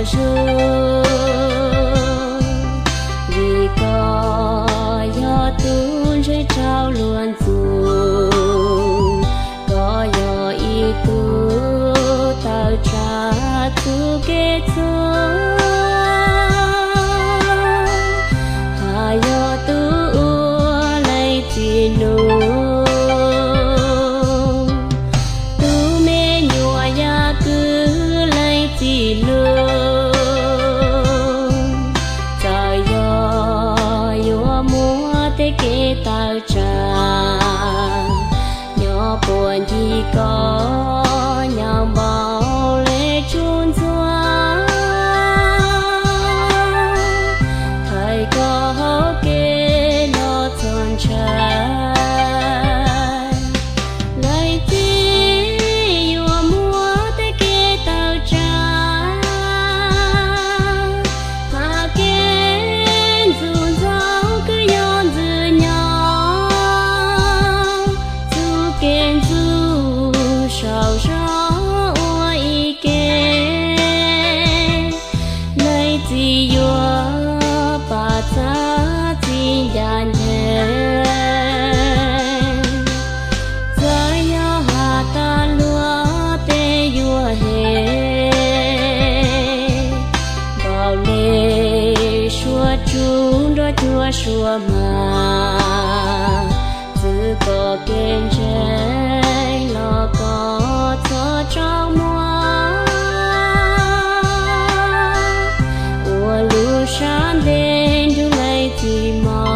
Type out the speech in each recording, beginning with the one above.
tsug, vim koj yog tus ntseeg rau luag ntxug. Koj yog ib tug tawm tsam txuj kev txhua, hais yog tus uas leej txiv hlub, tus me nyuam yaj kwv leej txiv hlub. Txawm yog yuav muaj tej kev tawm tsam, nyob puag ncig koj nyob npaum li tsuj ntxuav, thaiv koj hauv kev los txhos ntshai. Leej txiv yuav muaj tej kev tawm tsam, hais kev ntxub ntxaug kwv yog ntxwg nyoog, txuj kev ntxub saum zog ua ib ke. Leej txiv yuav pab txhawb txhij ncaj ncees, txawm yog has tas luag tej yuav hem, npaum li suab tsuj nrog cuag suab hma, txwv koj kev ntseeg los koj txhob tsaug muag, ua lub sab ntev nrug leej txiv mog.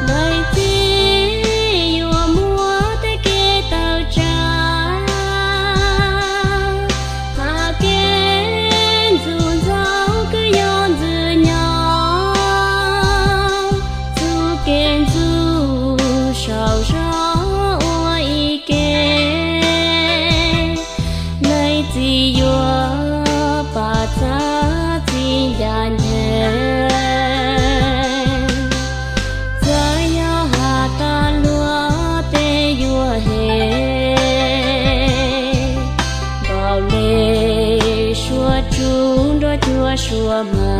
Leej txiv yuav muaj tej kev tawm tsam, hais kev ntxub ntxaug kwv yog ntxwg nyoog, txuj kev ntxub saum zog ua ib ke. Leej txiv yuav pab txhawb txhij ncaj ncees, txawm yog has tas luag tej yuav hem, npaum li suab tsuj nrog cuag suab hma,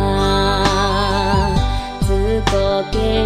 txwv koj kev